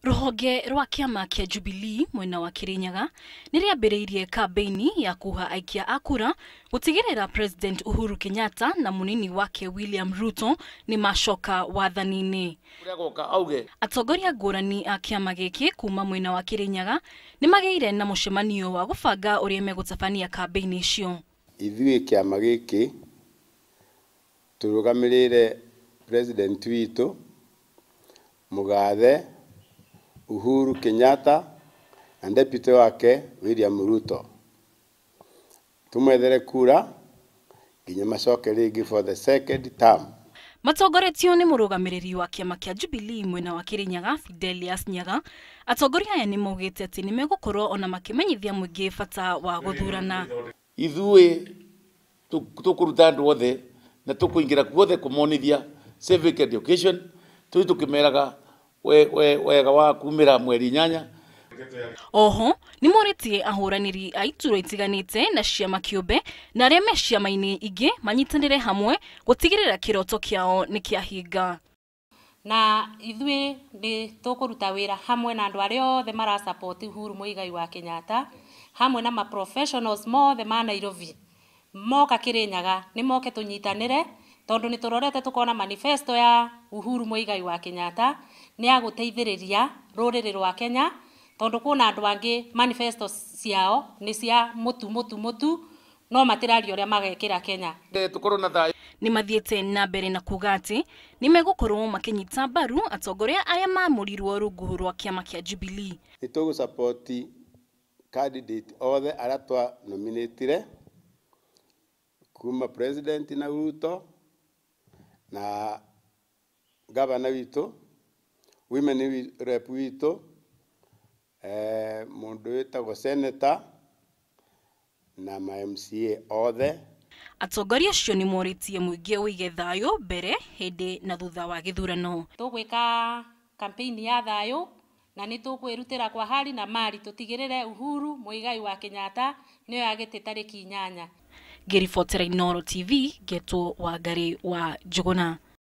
Rũhonge rwa kĩama kĩa Jubilee mwena wa Kirinyaga nĩ rĩambĩrĩirie kambĩini ya kuha aikia a kura gũtigĩrĩra President Uhuru Kenyatta na mũnini wake William Ruto nĩ macoka wathani-inĩ. Atongoria ngũrani a kĩama gĩkĩ kuma mwena wa Kirinyaga nĩ magĩire na mũcemanio wa gũbanga ũrĩa megũtabania kambĩini icio. Ithuĩ kĩama gĩkĩ tũrũgamĩrĩire President witũ Mũgathe Uhuru Kenyatta na deputy wake William Ruto. Tumwethere kura nginya macoke rĩngĩ for the second term. Matongoretio nĩ mũrũgamĩrĩri wa kĩama kĩa Jubilee mwena wa Kirinyaga Fidelius Nyaga, atongoria aya nĩ maugĩte atĩ nĩ megũkorwo ona makĩmenyithia mũingĩ bata wa gũthurana. Ithuĩ tũkũruta andũ othe na tũkũingĩra kuothe kũmonithia civic education, tũthiĩ tũkĩmeraga wega wa kumĩra mweri 8. Oho nĩ morĩtie ahũranĩri a iturwa itiganĩte na ciama kĩũmbe na arĩa me ciama-inĩ ingĩ manyitanĩre hamwe gũtigĩrĩra kĩroto kĩao nĩ kĩahinga. Na ithuĩ nĩ tũkũruta wĩra hamwe na andũ arĩa othe marasupport Uhuru Muigai wa Kenyatta, hamwe na ma professionals mothe ma Nairobi moka Kirinyaga nĩ moke tũnyitanĩre, tondũ nĩ tũrorete tũkona manifesto ya Uhuru Muigai wa Kenyatta nĩ ya gũteithĩrĩria rũrĩrĩ rwa Kenya, tondũ kwĩna andũ angĩ manifesto ciao nĩ cia mũtu mũtu mũtu no matiraria ũrĩa magekĩra Kenya. Tũkorwo na thayũ. Nĩ mathiĩte na mbere na kuga atĩ nĩ megũkorwo makĩnyita mbaru atongoria arĩa maamũrirwo rungu rwa kĩama kĩa Jubilee. Nĩ tũgũsupport candidate othe arĩa twa nominatire kuma President na Ruto na gavana witũ, women rep witũ, mũndũ wĩtagwo senator na ma MCA othe. Atongoria acio nĩ morĩtie mũingĩ ũige thayũ mbere, hĩndĩ na thutha wa gĩthurano. Tũgwĩka campaign ya thayũ na nĩ tũkwĩrutĩra kwa hali na mali tũtigĩrĩre Uhuru Muigai wa Kenyatta nĩwe agĩte tarĩki 8. Ngĩribotera Inooro TV, ngetwo Wangari wa Njuguna.